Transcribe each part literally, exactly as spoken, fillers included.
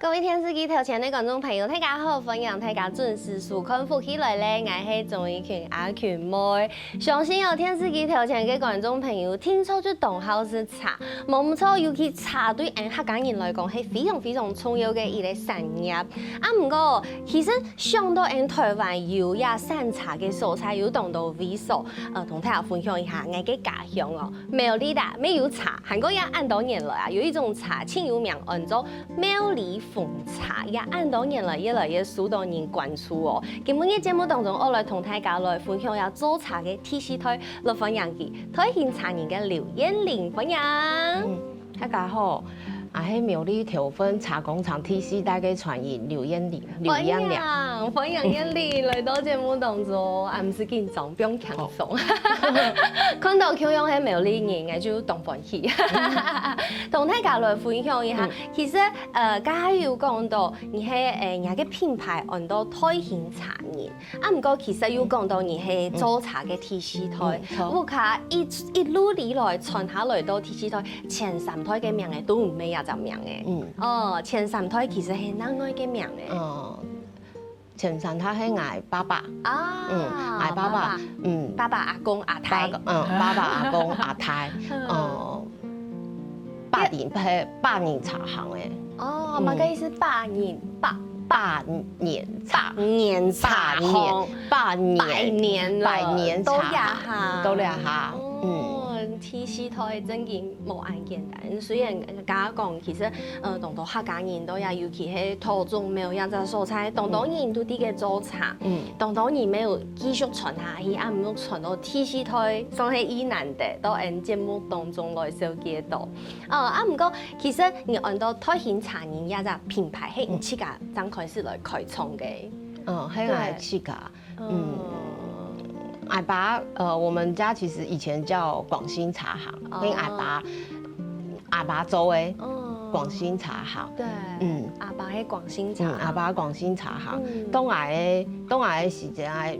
各位電視機頭前个觀眾朋友，大家好，歡迎大家準時收看《福氣來了》，𠊎係鍾怡群阿群妹。相信有電視機頭前个觀眾朋友，定著就當好食茶，無毋著，尤其茶對𠊎客家人來講係非常非常重要个一個產業。啊，毋過其實想到𠊎台灣有這產茶个所在，有當多位所，呃，同大家分享一下𠊎个家鄉哦，苗栗啦，乜有茶，還過也恁多年來啊，有一種茶盡有名，安到 苗栗紅茶也恁多年來越來越受到人關注哦。今晡日節目當中，𠊎來同大家來分享這做茶个第四代，來歡迎佢，台興茶人个劉燕玲，歡迎。嗯，大家好，𠊎係苗栗頭份茶工廠第四代个傳人劉燕玲，劉燕玲。歡迎，歡迎燕玲來到節目當中，啊，毋使緊張，毋用驚。 看到共樣係苗栗人，𠊎就當歡喜。同大家來分享一下，嗯。其實，呃，剛才有講到，你係，呃，你个品牌安到台興茶人，啊，毋過其實有講到你係做茶个第四代，嗯，嗯，著。屋下一，一路以來傳下來到第四代，前三代个名仔都毋係這隻名仔。嗯。哦，前三代其實係哪位个名仔？哦， 前三代係𠊎爸爸，啊，嗯，𠊎爸爸，爸爸，嗯，爸爸、阿公、阿太。爸爸，嗯，爸爸、阿公、阿太，嗯。呃，百年，係百年茶行个。哦，嗯。麼个意思？百年，百，百年茶，百年茶行。百年，百年了，百年茶行，到這下。到這下，嗯。哦，第四代正經無恁簡單。雖然 家講，其實，呃，當多客家人都也，尤其係桃竹苗這隻所在，當多人都在該做茶，嗯。當多人乜有繼續傳下去，啊，毋過傳到第四代，算係已難得，到𠊎節目當中來紹介到。哦，啊，毋過其實你安到台興茶人這隻品牌，係你自家正開始來開創个。嗯，係𠊎自家。 嗯，嗯。𠊎爸，呃，我們家其實以前叫廣興茶行，哦。係𠊎爸，阿爸做个，哦。廣興茶行。對，嗯。阿爸係廣興茶行。嗯，阿爸廣興茶行。嗯。當𠊎个，當𠊎个時節，𠊎，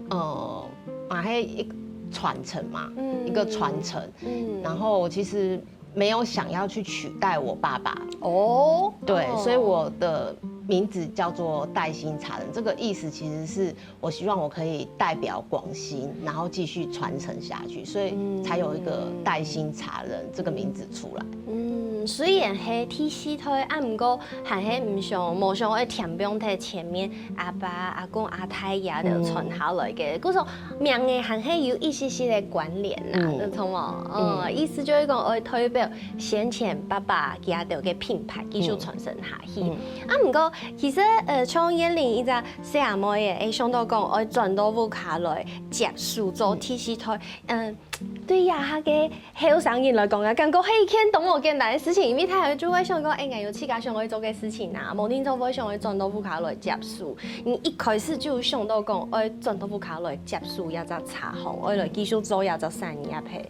呃，𠊎係一傳承嘛，嗯。一個傳承。嗯。然後其實沒有想要去取代我爸爸。哦。對，哦。所以我的名字叫做帶興茶人，這個意思其實是 我希望我可以代表廣興，然後繼續傳承下去，所以才有一個帶興茶人這個名字出來。嗯，雖然係第四代，啊，毋過還係毋想，無想愛添放在前面阿爸、阿公、阿太爺个傳下來个，嗯。故所名仔還係有一息息个關聯啦，嗯。你知無？哦，嗯。意思就係講，愛代表先前爸爸佢个品牌繼續傳承下去。嗯。啊，毋過其實，呃，像燕玲一隻 細阿妹仔，會想到講愛轉到屋下來接手做第四代，嗯，對這下个後生人來講啊，感覺係一件當無簡單个事情，因為大家就會想講，哎，𠊎有自家想愛做个事情啊，無定著會想愛轉到屋下來接手。你一開始就想到講愛轉到屋下來接手這隻茶行，愛來繼續做這隻產業係？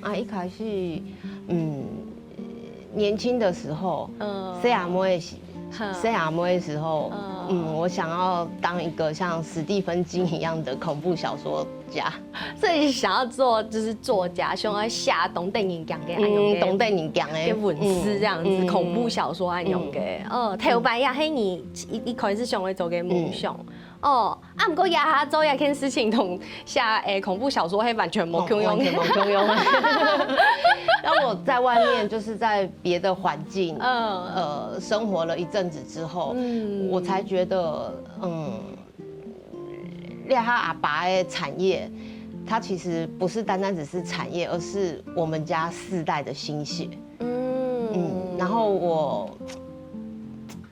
啊，一開始，嗯， 年輕的時候，嗯。細阿妹的時，哈。細阿妹的時候，嗯。嗯，我想要當一個像史蒂芬金一樣的恐怖小說家。所以想要做就是作家，想要寫當得人驚个恁樣个，嗯，當得人驚个，个文字這樣子，嗯，恐怖小說恁樣个。嗯。嗯，頭擺也係你一，一開始想要做个夢想。嗯。哦， 啊，毋過這下做這件事情同寫，欸，恐怖小說係完全無共樣。完全無共樣。當我在外面，就是在別的環境，嗯。呃，生活了一陣子之後，嗯。我才覺得，嗯，這下阿爸的產業，它其實不是單單只是產業，而是我們家四代的心血。嗯。嗯，然後我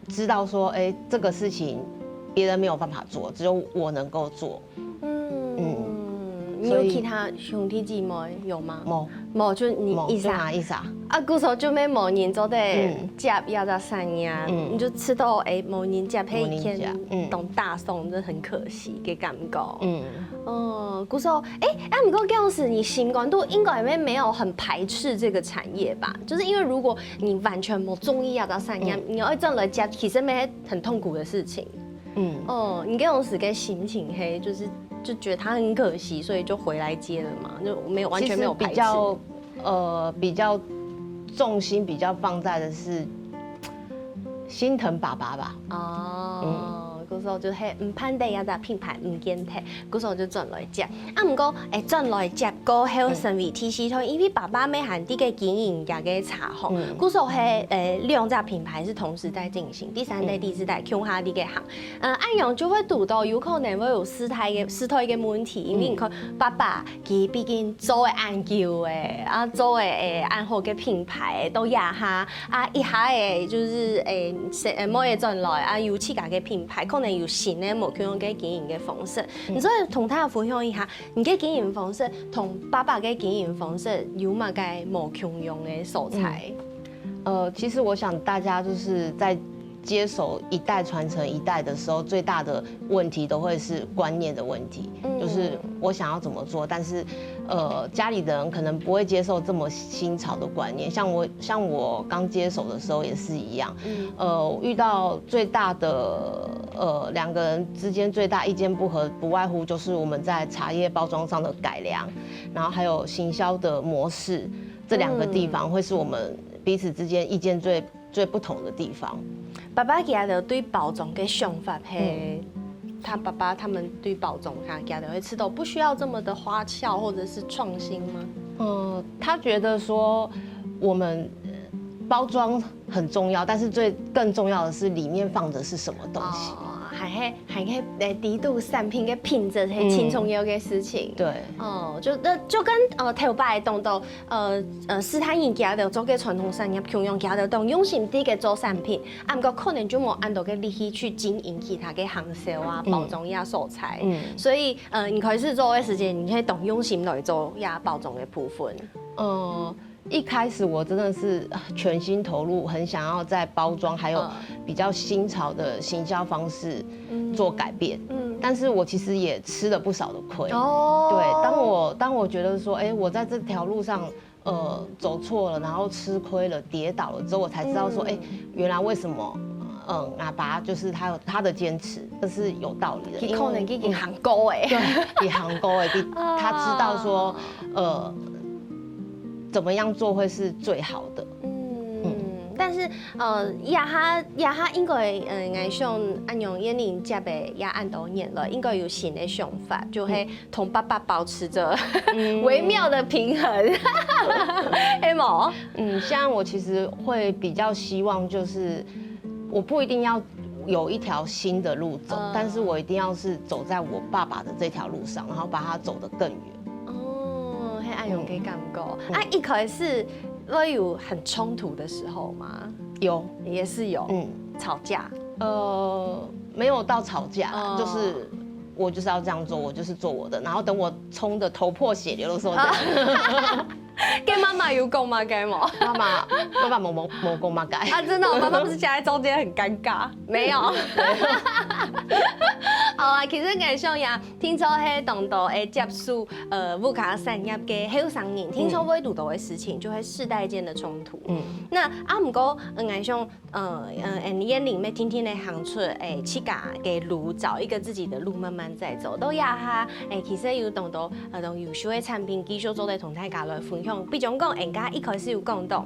知道說，欸，這個事情別人沒有辦法做，只有我能夠做。嗯，嗯，你有其他兄弟姊妹有嗎？無。無，就你一儕。無，就𠊎一儕。啊，故所就乜無人做得，嗯。接這隻產業，嗯。你就知道，欸，無人接，無人接，係一件，嗯。當打爽，真的很可惜个感覺。嗯。哦，故所，欸，啊，毋過該時你心肝肚應該乜沒有很排斥這個產業吧？就是因為如果 你完全無中意這隻產業，嗯。你愛轉來接，其實乜係很痛苦的事情。嗯。哦，你該時个心情係，就是就覺得它很可惜，所以就回來接了嘛，就沒有，完全沒有排斥。其實比較，呃，比較重心比較放在的是，心疼爸爸吧。哦，故所就係毋盼得這隻品牌毋見忒，故所就轉來接。啊，毋過，誒，轉來接過後，身為第四代，因為爸爸乜還在該經營這個茶行，故所係，誒，兩隻品牌係同時在進行，第三代、第四代共下在該行。呃，恁樣就會堵到有可能會有世代个，世代个問題，因為你看爸爸佢畢竟做个恁久誒，啊，做个，誒，恁好个品牌，到這下， 啊，一下仔就是，誒，細，誒，妹仔轉來，啊，有自家个品牌，可能有新个無共樣个經營个方式。你做得同大家分享一下，你个經營方式同爸爸个經營方式有麼个無共樣个所在？呃，其實我想大家就是在接手一代傳承一代的時候，最大的問題都會是觀念的問題，就是我想要怎麼做，但是，呃，家裡的人可能不會接受這麼新潮的觀念。像我，像我剛接手的時候也是一樣，呃，遇到最大的，呃，兩個人之間最大意見不合，不外乎就是我們在茶葉包裝上的改良，然後還有行銷的模式，這兩個地方會是我們彼此之間意見最，最不同的地方。爸爸佢兜對包裝个想法係，他爸爸他們對包裝上，佢兜會覺得不需要這麼的花俏或者是創新嗎？嗯，他覺得說我們包裝很重要，但是最，更重要的是裡面放的是什麼東西。哦，還係，還係，誒，知道產品个品質係盡重要个事情。對。哦，就，那就跟，呃，頭擺講到，呃，呃，世代人佢兜做个傳統產業共樣，佢兜當用心在該做產品，啊，毋過可能就無恁多个力氣去經營其他个行銷啊、包裝啊所在。所以，呃，你開始做个時間，你係當用心來做這包裝个部分。嗯，一開始我真的是，呃，全心投入，很想要在包裝還有比較新潮的行銷方式做改變。但是我其實也吃了不少的虧。哦。對，當我，當我覺得說，誒，我在這條路上，呃，走錯了，然後吃虧了、跌倒了之後，我才知道說，誒，原來為什麼，嗯，阿爸就是他有他的堅持，這是有道理的。佢可能已經行過誒。對，佢行過誒，佢，他知道說，呃，怎麼樣做會是最好的。嗯，但是，呃，這下，這下應該，呃，𠊎想恁樣燕玲接个這恁多年來，應該有新个想法，就係同爸爸保持著微妙的平衡，係無？嗯，現在我其實會比較希望就是，我不一定要有一條新的路走，但是我一定要是走在我爸爸的這條路上，然後把它走得更遠。哦，係恁樣个感覺。啊，一開始會有很衝突的時候嗎？有。也是有。嗯。吵架？呃，沒有到吵架啦，就是我就是要這樣做，我就是做我的，然後等我衝得頭破血流的時候再，跟媽媽有講嗎？該無？媽媽，媽媽無，無，無講麼个。啊，真的哦，媽媽不是夾在中間很尷尬？沒有。好啊，其實𠊎想呀，聽說係當多會接觸，呃，屋下產業个後生人，聽說會堵到个事情，就係世代間的衝突。嗯。那啊，毋過，呃，𠊎想 呃，呃，燕玲乜定定仔行出，誒，自家个路，找一個自己的路，慢慢在走。到這下，誒，其實有當多，呃，當優秀个產品，繼續做得同大家來分享。比將講，𠊎兜一開始有講到，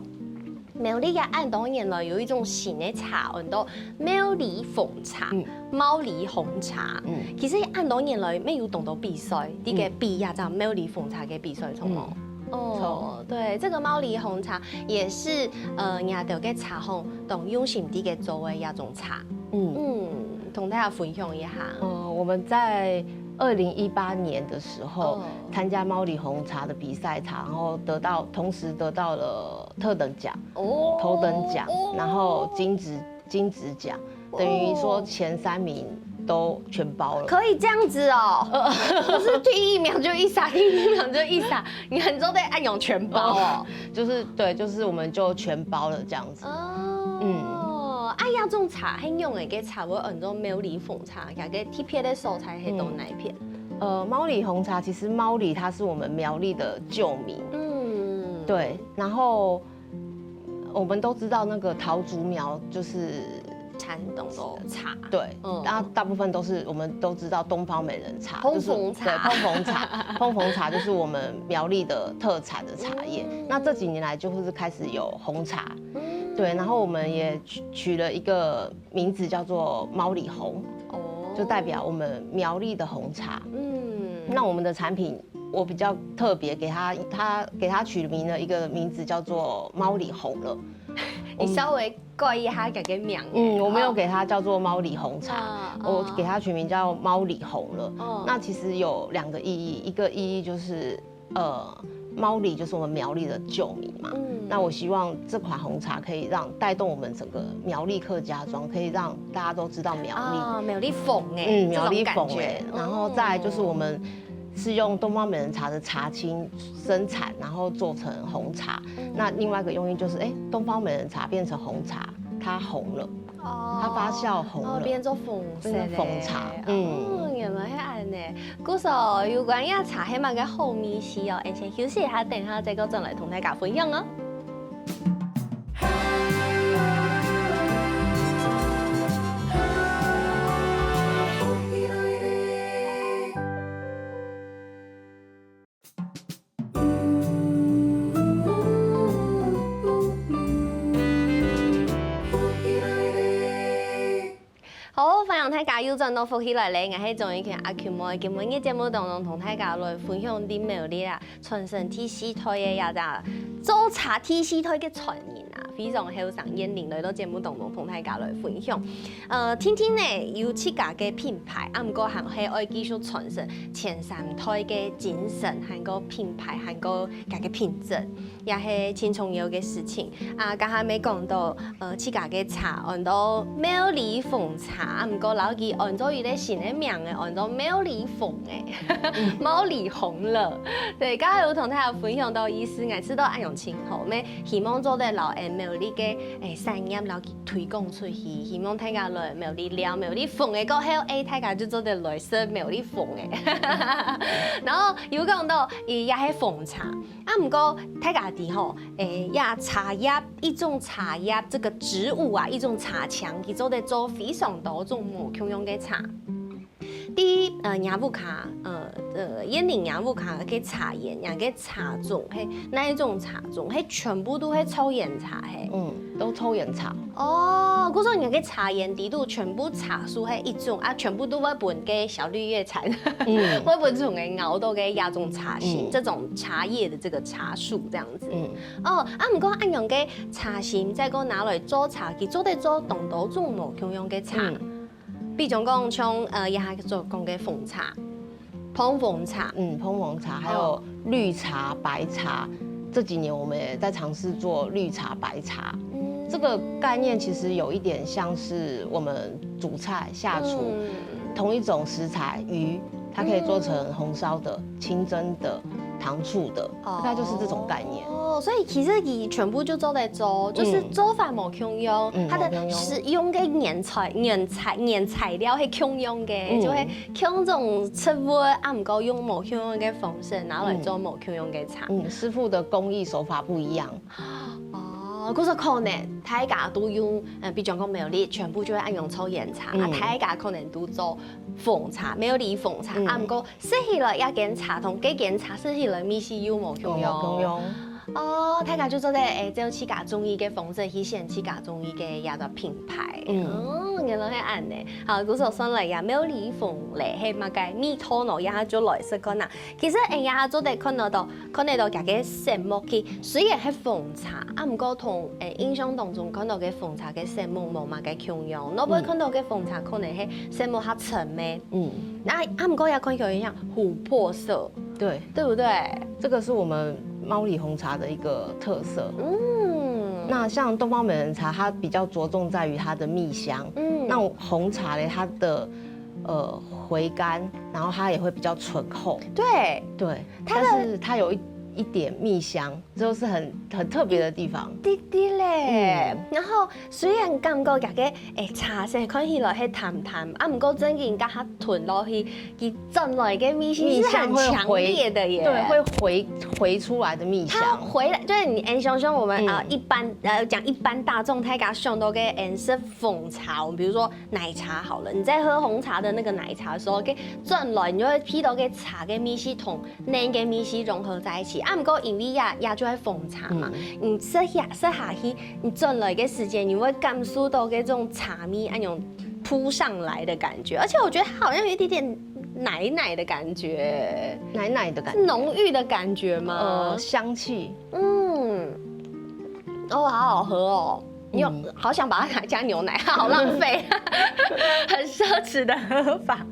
苗栗啊，恁多年來有一種新个茶，安到苗栗紅茶、嗯。毛里紅茶。嗯。其實恁多年來，乜有當多比賽，這個比呀，這苗栗紅茶个比賽，著無？嗯。 哦，著。對，這個毛里紅茶也是，呃，𠊎兜个茶行當用心在該做个一種茶。嗯。嗯，同大家分享一下。呃，我們在二零一八年的時候，哦。參加毛里紅茶的比賽，然後得到，同時得到了特等獎、哦。頭等獎，哦。然後金質，金質獎。 等於說前三名都全包了。可以這樣子哦，不是第一名就一儕，第一名就一儕，你還做得恁樣全包哦。就是，對，就是我們就全包了這樣子。哦，嗯。啊，這種茶，恁樣个茶會安到毛里紅茶，這個特別个所在係到哪片？嗯。呃，毛里紅茶，其實毛里它是我們苗栗的舊名。嗯。對，然後 我們都知道那個桃竹苗就是產當多茶。對，嗯。那大部分都是我們都知道東方美人茶，就是，膨風茶。對，膨風茶，膨風茶就是我們苗栗的特產的茶葉。嗯。那這幾年來就是開始有紅茶，嗯。对，然后我们也取取了一个名字叫做猫里红，哦就代表我们苗栗的红茶。嗯那我们的产品，我比较特别，给它它给它取名了一个名字叫做猫里红了。你稍微改一下佢个名。嗯，我没有给它叫做猫里红茶，啊我给它取名叫猫里红了。哦那其实有两个意义，一个意义就是呃，猫里就是我们苗栗的旧名嘛。嗯那我希望这款红茶可以让带动我们整个苗栗客家庄，可以让大家都知道苗栗。啊，苗栗红哎，嗯，这种苗栗红感觉哎，然后再来就是我们是用东方美人茶的茶青生产，然后做成红茶。嗯那另外一个用意就是，哎，东方美人茶变成红茶，它红了，哦它发酵红了哦，变做红色变成的红茶嘞嗯哦，原来系恁呢。故所有关于茶系嘛个好味緒哦，俺先休息一下，等下再过转来同大家分享哦。好，欢迎大家又转到福氣來了，我係鍾玉權阿Q妹。今晡日節目當中同大家來分享在苗栗啊，傳承第四代个這隻做茶第四代个傳人啊，非常後生年齡來到節目當中同大家來分享。呃，定定呢有自家个品牌，啊毋過還係愛繼續傳承前三代个精神，還過品牌，還過佢个品質。 也係盡重要个事情。啊，剛才也講到，呃，自家个茶安到苗栗紅茶，啊，毋過摎佢安做一個新个名仔，安到苗栗紅仔，毛里紅了。對，剛才有同大家分享到意思，𠊎知道恁樣盡好，乜希望做得摎𠊎苗栗个，誒，產業摎佢推廣出去，希望大家來苗栗尞，苗栗紅仔過後，誒，大家就做得來食苗栗紅仔。然後有講到，佢也係紅茶。 啊，毋過大家知吼，誒，呀，茶葉，一種茶葉，這個植物啊，一種茶薔，佢做得做非常多種無共樣个茶。第一，呃，若屋下，呃，呃，燕玲若屋下个茶園，若个茶種，係哪一種茶種？係全部都係做菸茶係？嗯，都做菸茶。哦，故所若个茶園底肚全部茶樹係一種啊，全部都會分个小綠葉蟬，嗯會分蟲仔咬到个這種茶荇，嗯這種茶葉的這個茶樹這樣子。嗯哦，啊，毋過恁樣个茶荇再過拿來做茶，佢做得做當多種無共樣个茶。嗯比如講像呃，這下所講个紅茶、膨風茶，嗯，膨風茶，還有哦綠茶、白茶。這幾年我們也在嘗試做綠茶、白茶。嗯這個概念其實有一點像是我們煮菜、下廚，嗯同一種食材魚，它可以做成紅燒的、清蒸的、糖醋的，哦大概就是這種概念。哦，所以其實佢全部就做得做，就是做法無共樣，嗯它的無共樣使用个原材原材原材料係共樣个，嗯就係共種植物，啊，毋過用無共樣个方式拿來做無共樣个茶。嗯，師傅的工藝手法不一樣。哦，故所可能大家都用，呃，比如講苗栗，全部就會恁樣做菸茶，啊，嗯大家可能都做紅茶，苗栗紅茶，嗯啊，毋過食起來這間茶同該間茶食起來味緒又無共樣。無共樣。哦，大家就做得誒，照自家中意个方式去選自家中意个這個品牌。嗯哦，原來係恁呢。好，故所算來呀，苗栗紅咧，係麼个味道呢？這下就來試看啊。其實誒，這下做得看得到，看得到佢个色目去，雖然係紅茶，啊，毋過同誒印象當中看到个紅茶个色目無麼个共樣，我會看到个紅茶可能係色目較深个。嗯，那啊，毋過也看起來像琥珀色，對，對不對？這個是我們毛里紅茶的一個特色。嗯，那像東方美人茶，它比較着重在於它的蜜香。嗯那紅茶嘞，它的呃回甘，然後它也會比較醇厚。對，對，它的但是它有一一點蜜香，就是很很特別的地方。滴滴咧。然後雖然感覺這個誒茶色看起來係淡淡，啊，毋過正經甲下吞落去，佢轉來个味緒是很強烈的耶。對，會回回出來的蜜它香。回來，就是你，嗯，想想我們嗯啊，一般呃講一般大眾，大家想到个，嗯，是紅茶，我們比如說奶茶好了，你在喝紅茶的那個奶茶的時候，跟轉來你就會鼻到个茶个味緒同奶个味緒融合在一起，啊，毋過因為也也就係紅茶嘛，你食下食下去，你轉來个時間，你會感受到該種茶味恁樣撲上來的感覺，而且我覺得它好像有一點點奶奶的感覺，奶奶的感覺，是濃郁的感覺嗎？呃，香氣，嗯，哦，好好喝哦。你有好想把它拿來加牛奶，好浪费，很奢侈的喝法。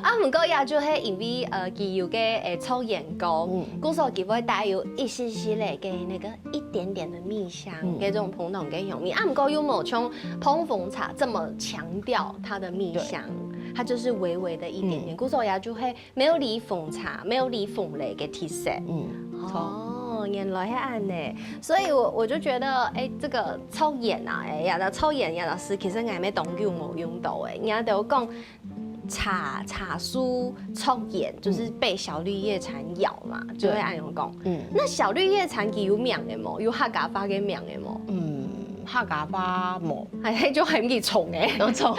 啊，毋過也就係因為呃，佢有个誒，抽煙膏，故所佢會帶有一絲絲个个那個一點點的蜜香，跟這種普通个香味。啊，毋過又無像膨風茶這麼強調它的蜜香，它就是微微的一點點。故所也就係 沒有離紅茶，沒有離紅茶个特色。嗯，哦，原來係恁呢，所以我我就覺得，哎，這個抽菸啊，哎呀，抽菸呀，老師，其實𠊎也當久無用到哎，人家都講茶茶樹抽菸就是被小綠葉蟬咬嘛，就會恁樣講。嗯，那小綠葉蟬佢有名个無？有客家話个名个無？嗯，客家話無，哎，就喊佢蟲哎。然後抽，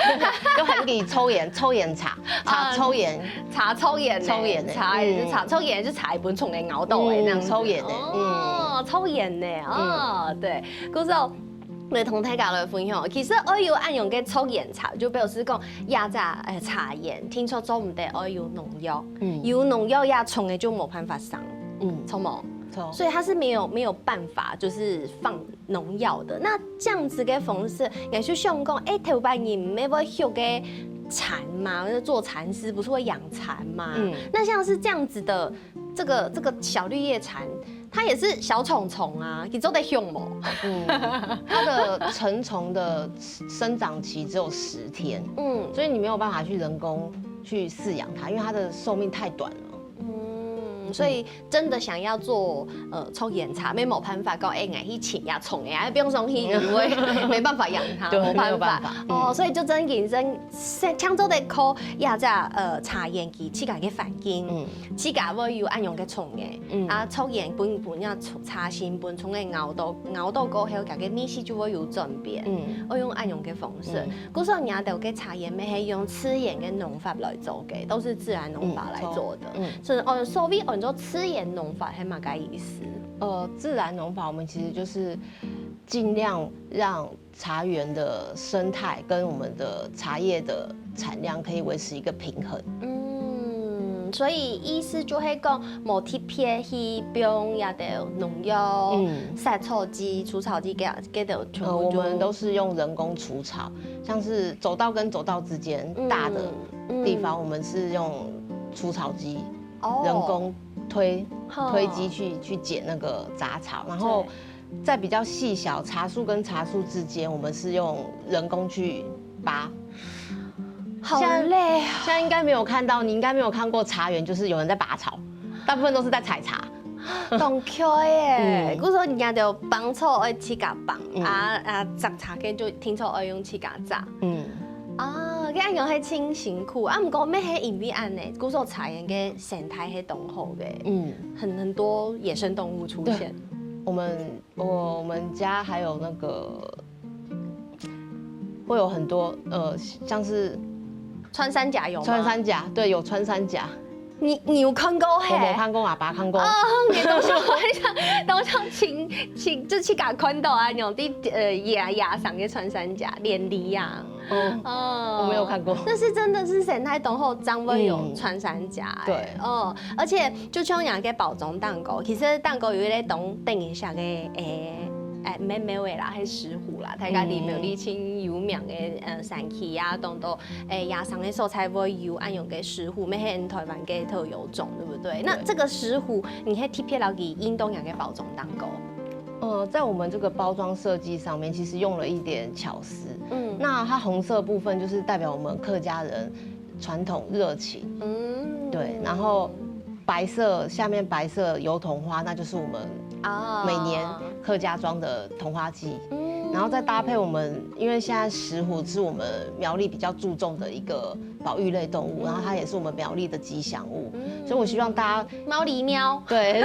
就喊佢抽菸，抽菸茶，茶抽菸，茶抽菸呢，抽菸呢茶也是嗯茶抽菸就茶本蟲个咬到哎，嗯這樣子抽菸呢哦，抽菸呢，哦，對，故所來同大家來分享，其實愛有恁樣个抽菸茶，就表示講，這隻呃茶菸，聽說做毋得愛有農藥，嗯有農藥這蟲个就無辦法生，嗯，著無？抽，所以它是沒有沒有辦法就是放農藥的。那這樣子个方式，也就像講，哎，頭擺人毋係會畜个蟬嘛，就是做蠶絲，不是會養蠶嘛？嗯那像是這樣子的，這個這個小綠葉蟬，它也是小蟲蟲啊，你做得畜無？嗯，它的成虫的生长期只有十天，嗯所以你没有办法去人工去饲养它，因为它的寿命太短了。嗯，所以真的想要做呃抽菸茶，沒有辦法講，哎，𠊎去請人家種哎，比方說去，因為沒辦法養它，對沒辦法沒有辦法哦，嗯所以就真認真，像做得靠這隻呃茶菸佢自家个環境，嗯自家會有恁樣个蟲个，嗯啊，抽菸本本要茶心本蟲个咬到咬到過後，佢个味緒就會有轉變。嗯我用恁樣个方式嗯，故所人家个茶菸乜係用自然个農法來做个，都是自然農法來做的。嗯所以哦，所謂安做自然農法係麼个意思？呃，自然农法我们其实就是尽量让茶园的生态跟我们的茶叶的产量可以维持一个平衡。嗯，所以意思就係講，無特別去用這兜農藥、嗯殺草劑、除草劑，這這兜全呃，部就我们都是用人工除草，像是走道跟走道之间大的地方，嗯我们是用除草机哦人工推哼推机去去剪那个杂草，然后在比较细小茶树跟茶树之间，我们是用人工去拔。好现在累啊！现在应该没有看到，你应该没有看过茶园，就是有人在拔草，大部分都是在采茶。當巧耶！嗯故所人家就拔草愛自家拔，嗯啊啊摘茶个就聽說愛用自家摘。嗯啊，該恁樣係真辛苦啊！毋過乜係因為恁呢，故所茶園个生態係當好个，嗯，很很多野生動物出現。我们我我们家还有那个会有很多呃，像是穿山甲有嗎？穿山甲，对，有穿山甲，你你有看過嘿？我没看过，阿爸看过。哦，你都是好像都像親親，就自家看到啊，那種在呃野野生个穿山甲，連理啊。嗯，哦，我没有看过。但是真的是生態當好，真會有嗯穿山甲、欸。對哦，而且就像人家个包裝蛋糕，其實蛋糕有一个當等一下个，誒、誒，美美味啦，還石斛啦，大家裡面有嗯理清有名个，呃，山區啊，當多，誒，野生个所在會有恁樣个石斛，乜係台灣个特有種，對不對？那這个石斛，你還特別留意印度人个包裝蛋糕。呃，在我们这个包装设计上面，其实用了一点巧思。嗯那它红色部分就是代表我们客家人传统热情，嗯，对，然后白色下面白色油桐花，那就是我们啊每年客家庄的桐花季。嗯然后再搭配我们，因为现在石斛是我们苗栗比较注重的一个保育类动物，然后它也是我们苗栗的吉祥物，所以我希望大家猫狸喵，对，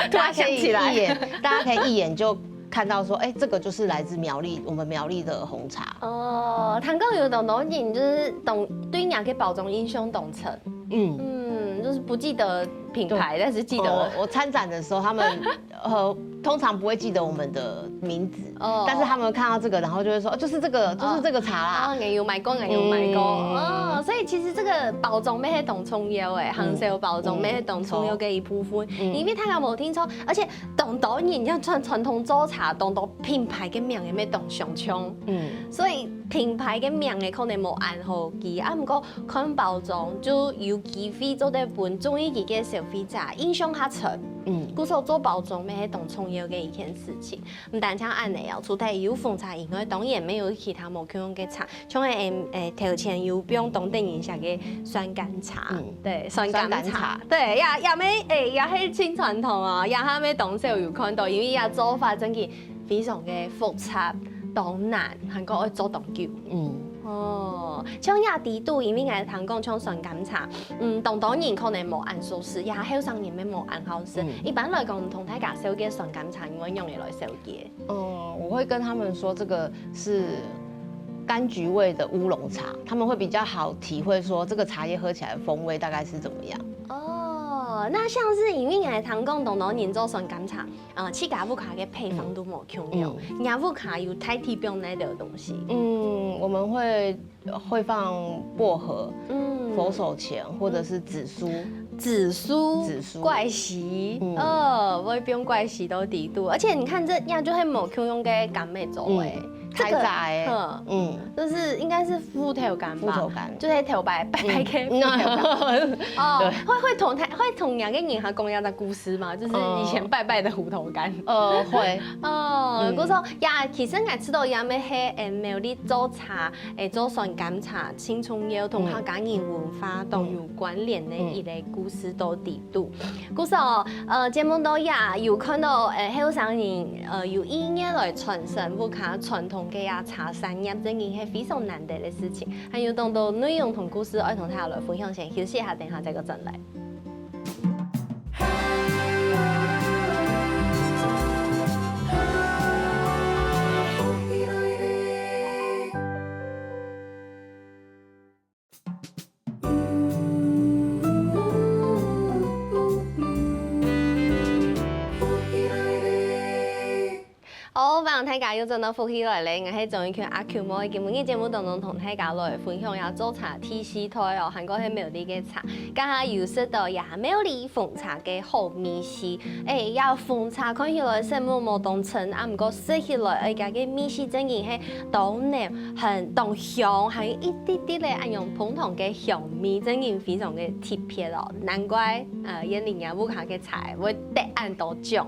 突然想起来大家可以一眼，大家可以一眼就看到说，哎，这个就是来自苗栗，我们苗栗的红茶。哦，聽講有當多人就是當對人个包裝印象當深，嗯，嗯，就是不记得品牌，但是记得。我我参展的时候，他们呃通常不会记得我们的名字，哦但是他们看到这个，然后就会说，哦，就是这个，就是这个茶啦。啊，也有买过，也有买过。嗯哦，所以其实这个包装乜係當重要诶，行銷包装乜係當重要个一部分。嗯因為大家無聽錯，而且當多人要傳傳統做茶，當多品牌个名也乜當相像。嗯，所以品牌个名个可能無恁好記，啊，毋過看包裝就有機會做得分中意佢个消費者印象較深。嗯，故所做包裝乜係當重要个一件事情。毋單淨恁樣哦，除了有紅茶以外，當然乜有其他無共樣个茶，像係誒誒頭前有放當得人惜个酸柑茶，嗯對，酸柑茶，酸柑茶對，也也乜誒也係盡傳統哦，也下乜當少有看到，因為也做法真个非常个複雜，當難，還過愛做當久。嗯，哦，像也底肚，因為𠊎聽講像酸柑茶，嗯，當多人可能無恁熟識，也後生人乜無恁好食。嗯一般來講，毋同大家紹介酸柑茶，你會仰般來紹介？嗯，我会跟他们说这个是柑橘味的乌龙茶，他们会比较好体会说这个茶叶喝起来的风味大概是怎么样。哦，那像是因為𠊎聽講當多人做酸柑茶，呃，自家屋下个配方都無共樣，嗯你屋下有代替用哪兜東西？嗯，我们会会放薄荷、嗯佛手柑或者是紫苏。紫苏、紫苏怪喜，嗯呃，會放怪喜到底肚，而且你看這樣就會無共樣个柑仔做誒。嗯，這個开仔哎，嗯，嗯，就是應該是芋頭柑吧？芋頭柑就是頭擺拜拜个芋頭柑。嗯哦對，會會同他會同兩個人還講一樣的故事嘛，就是以前拜拜的芋頭柑。呃，会，哦，嗯故所呀，其實𠊎知道也乜係誒苗栗做茶，誒做酸柑茶，盡重要同客家人文化當有關聯的一個故事到底肚。故所，呃，節目當中也有看到誒後生人，呃，有意願來傳承屋下傳統个呀茶產業，真个係非常難得的事情。還有當多內容同故事愛同大家來分享，先休息一下，等下再過轉來。 好，歡迎大家又轉到福氣來了，𠊎係鍾意群阿Q妹。今晡日節目當中同大家來分享一下做茶第四代哦，還過係苗栗个茶，今下有食到也苗栗紅茶个好味緒。誒，也紅茶看起來色目無當深，啊，毋過食起來，誒，佢个味緒真个係當濃，很當香，還有一滴滴个恁樣紅糖个香味，真个非常个特別哦。難怪，呃，燕玲姐屋下个茶會得恁多獎。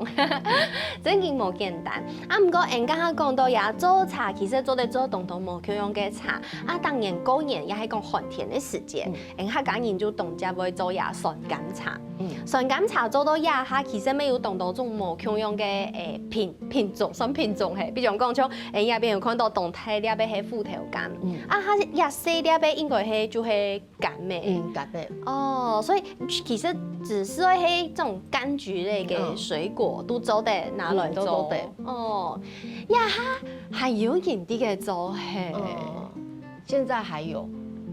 真个無簡單。啊，毋過𠊎等剛剛講到呀，做茶其實做得做當多無共樣个茶。啊，當然過年也係講寒天个時節，𠊎等客家人就當接會做呀酸柑茶。酸柑茶做到這下，其實乜有當多種無共樣个誒品品種，算品種嘿。比如講像𠊎等這片有看到當大粒个係芋頭柑，啊，佢這細粒个應該係就係柑仔。嗯，柑仔。哦，所以其實只係會係這種柑橘類个水果都做得拿來做。嗯，都做得。哦，呀哈，還有人在該做嘿。嗯，現在還有，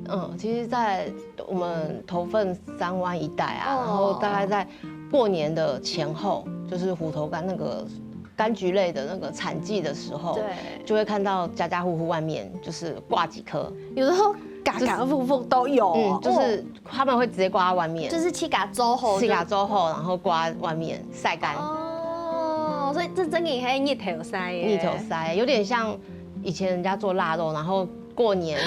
嗯，其實，在我們頭份三灣一帶啊，哦然後大概在過年的前後，就是芋頭柑那個柑橘類的那個產季的時候，對，就會看到家家戶戶外面就是掛幾棵，有時候家家戶戶都有哦，嗯，就是他們會直接掛在外面，哦，就是自家做好，自家做好，然後掛在外面曬乾。哦，所以這真个係日頭曬耶。日頭曬，有點像以前人家做臘肉，然後過年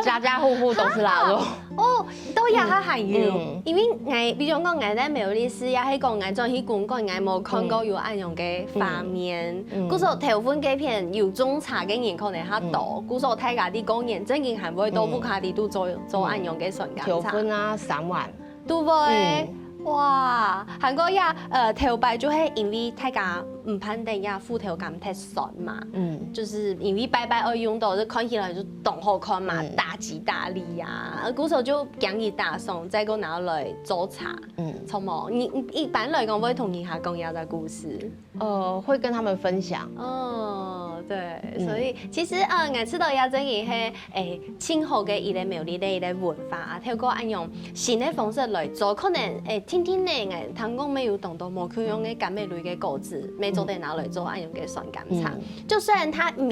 家家戶戶都是臘肉。哦，到這下還有，嗯因為𠊎，比如講𠊎在苗栗市，也係講𠊎轉去公館，𠊎無看過有恁樣个畫面。嗯故所頭份該片有種茶个人可能較多，故所大家在過年正經還會到屋下裡肚做做恁樣个酸柑茶。頭份啊，三灣，對毋對？哇，還過呀，呃，頭擺就係因為大家毋盼等這芋頭柑忒酸嘛，嗯，就是因為拜拜愛用到，就看起來就當好看嘛，嗯，大吉大利啊。故所就驚佢打爽，再過拿來做茶。嗯，著無？你你一般來講會同人家講這個故事？呃，會跟他們分享。哦，對，嗯，所以其實呃，𠊎知道這真个係誒，盡好个一個苗栗个一個文化啊，透過恁樣新个方式來做，可能誒，定定仔，𠊎聽講乜有當多無共樣个柑仔類个果子，乜做得拿來做恁樣个酸柑茶。嗯，就雖然佢毋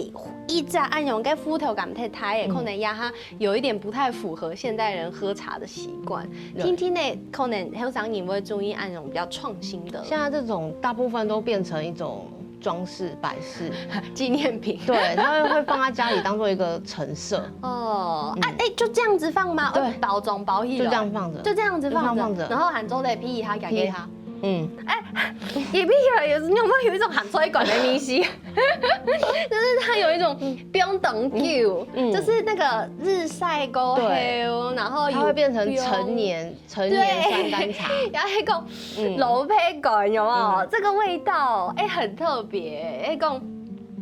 一隻恁樣个芋頭柑忒大个，嗯，可能也還有一點不太符合現代人喝茶的習慣。對，定定仔可能後生人會中意恁樣比較創新的。現在這種大部分都變成一種裝飾擺飾。紀念品。對，他會會放在家裡當做一個陳設。哦，啊，嗯，哎，就這樣子放嗎？對，哦，包裝包起來，就這樣放著，就這樣子放著，就這樣放著。然後還做得批一下，給他。嗯，哎，也批起來也是，你有沒有有一種含水管的東西？就是它有一種冰等久，嗯，就是那個日曬過後，對，然後有它會變成成年陳年酸柑茶。對，然後還有，嗯，老皮感有沒有？嗯，這個味道，哎，很特別。還有，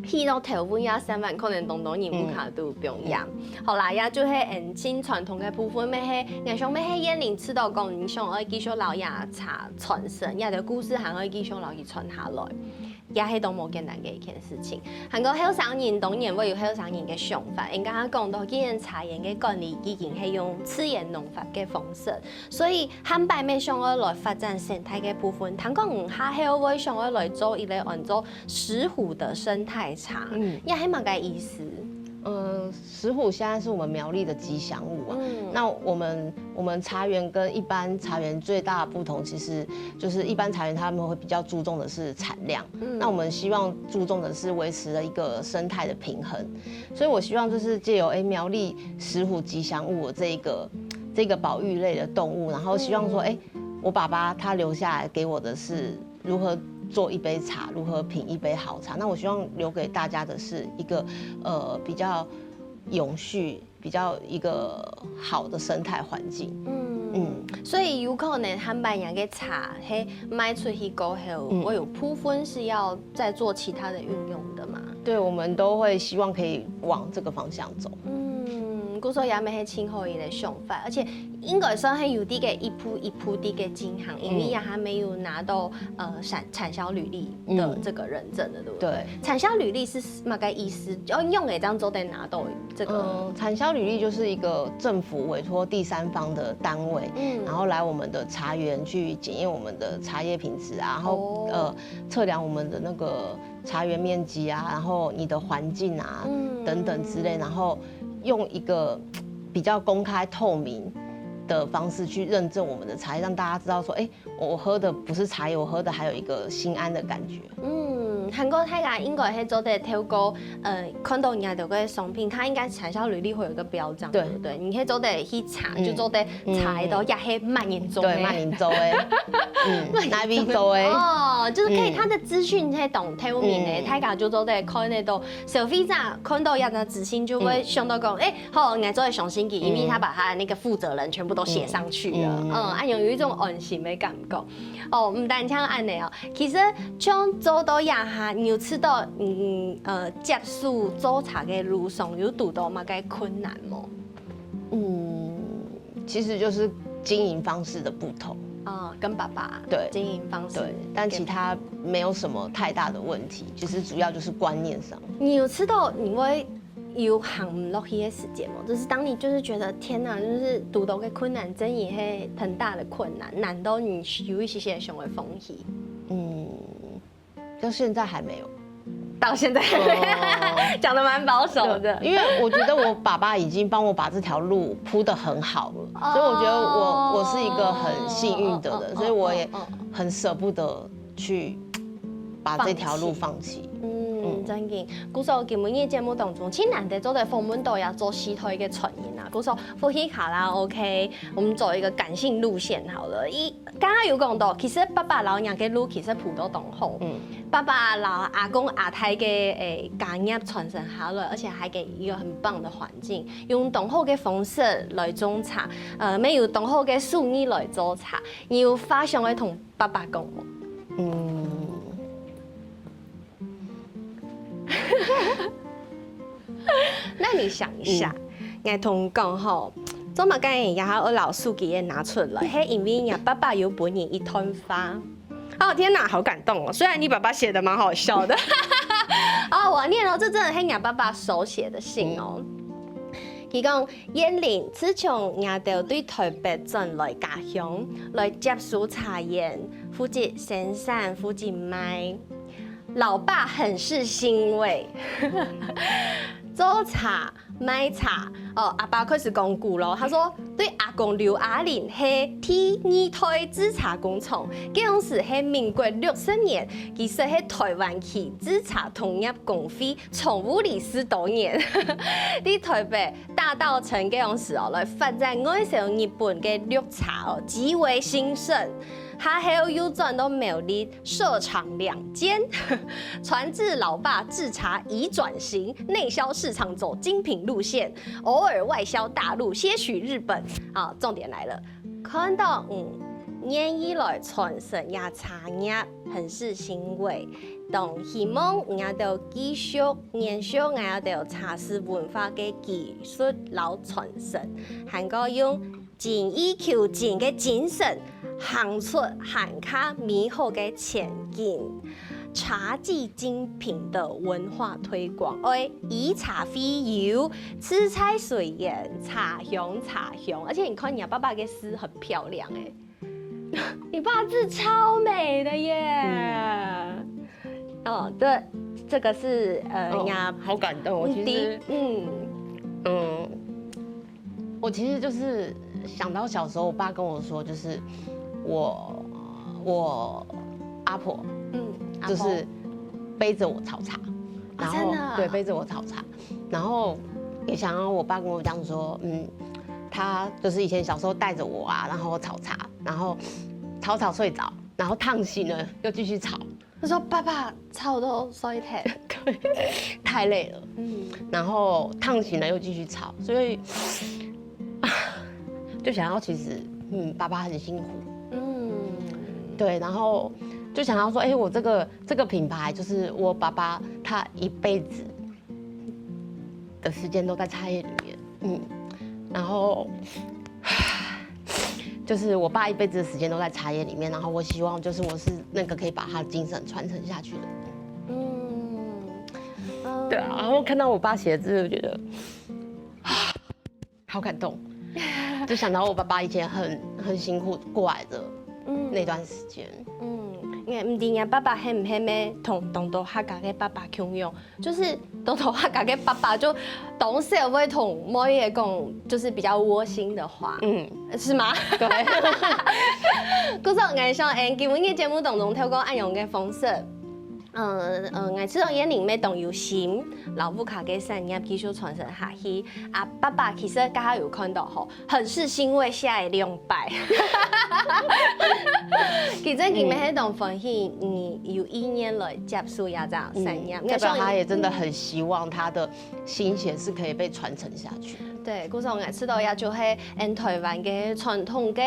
去到頭份呀，三萬可能東東你不卡都不用養。嗯，好啦，也就係嗯，盡傳統个部分，乜係，𠊎想乜係燕玲知道講，你想愛繼續摎這茶傳承，這个故事還愛繼續摎佢傳下來。也係當無簡單个一件事情。還過後生人當然會有後生人个想法，人家講到，既然茶園个管理已經係用自然農法个方式，所以下擺乜想愛來發展生態个部分，聽講你下後會想愛來做一個安做石虎的生態茶，嗯，這係麼个意思？呃，石虎現在是我們苗栗的吉祥物啊。嗯，那我們我們茶園跟一般茶園最大的不同，其實就是一般茶園他們會比較注重的是產量，嗯，那我們希望注重的是維持了一個生態的平衡。所以我希望就是藉由，欸，苗栗石虎吉祥物這一個這個保育類的動物，然後希望說，嗯，欸，我爸爸他留下來給我的是如何做一杯茶，如何品一杯好茶。那我希望留給大家的是一個，呃，比較永續、比較一個好的生態環境。嗯，嗯，所以有可能下擺若个茶係賣出去過後，嗯，會有部分是要再做其他的運用的嘛？對，我們都會希望可以往這個方向走。嗯，故所也乜係盡好一個想法，而且應該算係有這個一步一步這個進行，因為，嗯，也還沒有拿到，呃，產產銷履歷的這個認證的，對不對？對。產銷履歷是麼个意思？要用哪張做得拿到這個？呃，產銷履歷就是一個政府委託第三方的單位，嗯，然後來我們的茶園去檢驗我們的茶葉品質啊，然後，哦，呃，測量我們的那個茶園面積啊，然後你的環境啊，嗯，等等之類，然後用一個比較公開透明的方式去認證我們的茶葉，讓大家知道說，欸，我喝的不是茶葉，我喝的還有一個心安的感覺。嗯，還過大家應該係做得透過，呃，看到你个商品，佢應該產銷履歷會有一個標章，對，對不對？你可以做得去查，嗯，就做得查到，嗯，這係麼人做个。對，麼人做个，嗯，哪位做个。哦，就是可以，嗯，佢个資訊係當透明个，嗯，大家就做得看得到。消費者看到這個資訊就會想到講，嗯，欸，好，𠊎做得相信佢，因為他把他的那個負責人全部都寫上去了。嗯，嗯，啊，有一種安心的感覺。哦，毋單淨恁仔哦，其實像做到這下，你有知道，嗯，呃，接手做茶个路上有堵到麼个困難無？嗯，其實就是經營方式的不同。哦，跟爸爸，對，經營方式，對，但其他沒有什麼太大的問題，其實主要就是觀念上。你有知道你會有行毋落去的時節無？就是當你就是覺得天哪，就是堵到个困難，真的係很大的困難，難道你有一些些想要放棄？嗯，到現在還沒有。到現在還沒有，哦，講得蠻保守的。對，因為我覺得我爸爸已經幫我把這條路鋪得很好了，哦，所以我覺得我我是一個很幸運的人，哦，所以我也，哦，哦，很捨不得去把這條路放棄。嗯，嗯，真的。故所今晡日節目當中，盡難得做得訪問到這做時代个傳人啊。故所福氣卡拉OK，我們走一個感性路線好了。一 剛剛有講到，其實爸爸摎若个路其實鋪到當好。嗯。爸爸摎阿公阿太个，欸，家業傳承下來，而且還給一個很棒的環境，用當好个方式來種茶，呃，乜有當好个手藝來做茶。你有話想愛同爸爸講無？嗯，你想一下，嗯，𠊎同你讲吼，做么个人也还有老书记也拿出来，嘿，因为人家爸爸有本人一段话。哦天哪，好感动哦！虽然你爸爸写的蛮好笑的。哦，我念哦，这真的是人家爸爸手写的信哦。嗯，佢讲：燕玲，自从𠊎兜对台北转来家乡，来接触茶园，负责生产，负责卖。老爸很是欣慰。做茶、卖茶，哦，阿爸开始讲古咯。他说，对阿公刘阿林是第二代制茶工厂，該当时是民国六十年，其实是台湾区制茶同业公会常务理事多年。在台北大稻埕个样式哦，来发展外销日本个绿茶哦，极为兴盛。下后又转到苗栗设厂两间，传至老爸制茶已转型，内销市场走精品路线，偶尔外销大陆，些许日本。啊，重点来了，看到嗯，愿意来传承呀茶业，很是欣慰。当希望𠊎兜继续延续𠊎兜茶事文化个技术老传承，还过用精益求精个精神，行出行卡美好个前景。茶即精品的文化推广，愛以茶会友，自在水源，茶香茶香。而且你看你爸爸个诗很漂亮哎，你爸字超美的耶。嗯，哦，对，这个是呃，哦，呀，好感动哦。其实，嗯，嗯，我其实就是想到小时候，我爸跟我说，就是我我阿婆，嗯，阿婆就是背着我炒茶，哦，然后，真的啊，对，背着我炒茶，然后也想要我爸跟我讲说，嗯，他就是以前小时候带着我啊，然后炒茶，然后炒炒睡着，然后烫醒了又继续炒。他说：“爸爸，炒到睡忒。”对，太累了。嗯，然后烫醒了又继续炒，所以就想要，其实，嗯，爸爸很辛苦。嗯，对，然后就想要说，哎，我这个这个品牌，就是我爸爸他一辈子的时间都在茶叶里面，嗯，然后就是我爸一辈子的时间都在茶叶里面，然后我希望就是我是那个可以把他精神传承下去的。嗯，对啊，然后看到我爸写的字，我觉得好感动，就想到我爸爸以前很很辛苦过来的，嗯，那段时间。嗯，因为毋知你爸爸係毋係咩同同到客家个爸爸共樣，就是同到客家个爸爸就当时会同妹仔讲，就是比较窝心的话，嗯，是吗？对。故所，𠊎想，今日个节目当中，透过恁样个方式，嗯嗯，𠊎知道燕玲乜當有心，摎屋下个产业继续传承下去。啊，爸爸其实刚刚有看到吼，很是欣慰写个两百。其实佢乜係當欢喜，你有意愿来接受呀，这样产业。嗯，代表他也真的很希望他的心血是可以被传承下去。对，故所，𠊎知道也就係俺台湾个传统个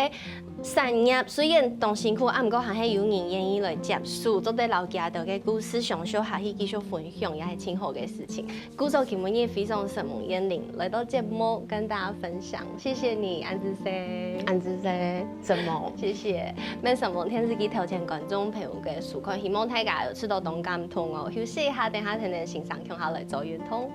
产业虽然當辛苦，啊，毋過還係有人願意來接手，做得摎佢兜个故事相續下去繼續分享，也係盡好个事情。故所今晡日非常承蒙燕玲來到節目跟大家分享，謝謝你，恁仔細。恁仔細，承蒙。謝謝。乜承蒙電視機頭前觀眾朋友个收看，希望大家有試著當感動哦。休息一下，等下同先生共下來做運動。